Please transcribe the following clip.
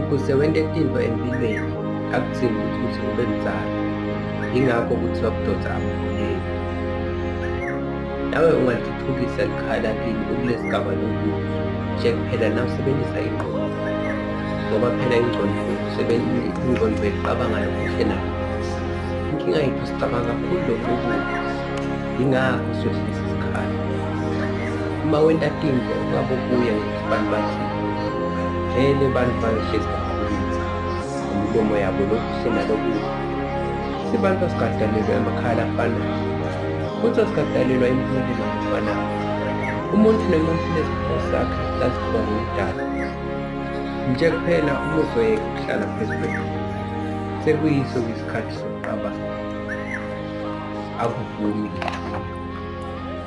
Ukuze wente tintfo empilweni akudzingi ukuthi uze ube mdzala, yingakho kuthiwa budoda abukhuleli. Nawe ungalithuthukisa likhaya lakini ukulesigaba lokuso nje kuphela nawusebenzisa ingqondo, ngoba phela ingqondo ingqondo icabanga lokuhle nakho. Inkinga yethu sicabanga kakhulu lokhu okubi, yingakho siyohlezi sikhala. Uma wenta tintfo ungabokuya ngekuthi bantu bathini, vele bantu bayohlezi bakhuluma ngemilomo yabo lokuhle nalokubi. Sibantu asikadalelwa emakhaya lafanayo, futhi asikadalelwa impumelelo ngokufanayo. Umuntu nomuntu unesiphiwo sakhe lasiphiwa nguMdali. Nje kuphela uma uzoyeka ukuhlala phezu kwedolo, sekuyiso isikhathi sokuqabanga. Akuvumi.